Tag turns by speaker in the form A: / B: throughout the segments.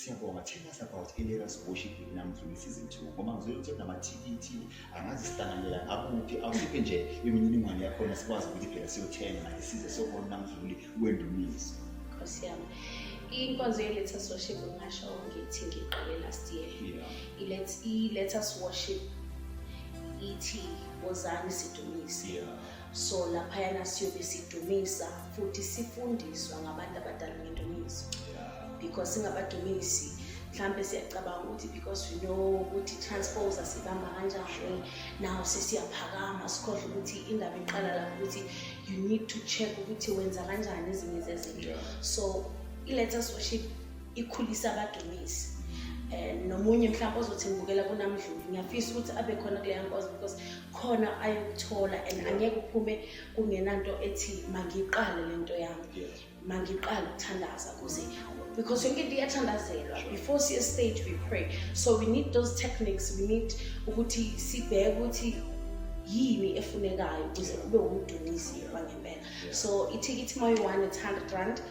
A: Siyabonga. Tell us about i-Let Us Worship with Namdluli season 2, ngoba ngizwile ukuthi kunamathikithi, angazi sihlanganela ngakuphi. Awusiphe nje imininingwane yakhona, sikwazi ukuthi phela siyothenga nathi, size siyobona uNamdluli wendumiso.
B: Nkosi yami, inkonzo ye-Let Us Worship, ngingasho ngithi ngiqale last year. I-Let Us Worship ithi wozani sidumise. So laphayana siyobe sidumisa futhi sifundiswa ngabantu abadala ngendumiso, because singabadumisi mhlampe siyacabanga ukuthi because we know ukuthi transpose sibamba kanjani, now sesiyaphakama, sikhohlwe ukuthi indaba iqala lapho, ukuthi you need to check ukuthi wenza kanjani ezinye zezinto. So i-Let Us Worship ikhulisa abadumisi, nomunye mhlawumbe ozothi ngibukela kuNamdluli, ngiyafisa ukuthi abe khona kuleya nkonzo because khona ayokuthola and angeke uphume kungenanto ethi mangiqale lento yami, mangiqale ukuthandaza kuze, because yonke into iyathandazelwa. Before siye stage we pray, so we need those techniques, we need ukuthi sibheke ukuthi yini efunekayo ukuze ube umdumisi wangempela. So ithikithi mayi-one it's R100,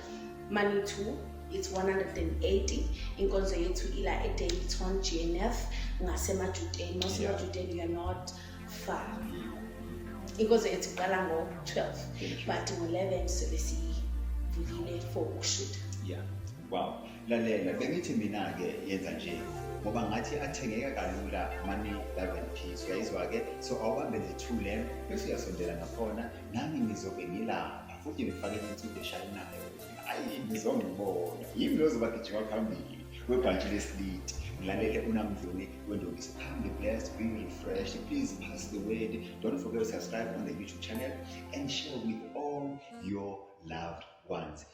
B: money two it's 180. Inkonzo yethu ila eDaveyton GNF ngaseMajuteni. Masemajuteni, you are not far. Inkonzo yethu iqala ngo-12,
A: Thank you.
B: but ngo-11 sobe sivulile for ukushuta.
A: Yeah. Wow. Lalela, bengithi mina ke yenza nje ngoba ngathi athengeka kalula, money, love and peace. Uyayizwa ke? So awubambe nje two lamb bese uyasondela ngakhona, nami ngizobe ngilapha futhi ngifake insimbi eshayinayo. Ayi, ngizongibona. Yimi lo ozoba gijima phambili webhantshi lesiliti. Ngilalele uNamdluli wendumiso. Come be blessed, be refreshed. Please pass the word. Don't forget to subscribe on the YouTube channel and share with all your loved ones.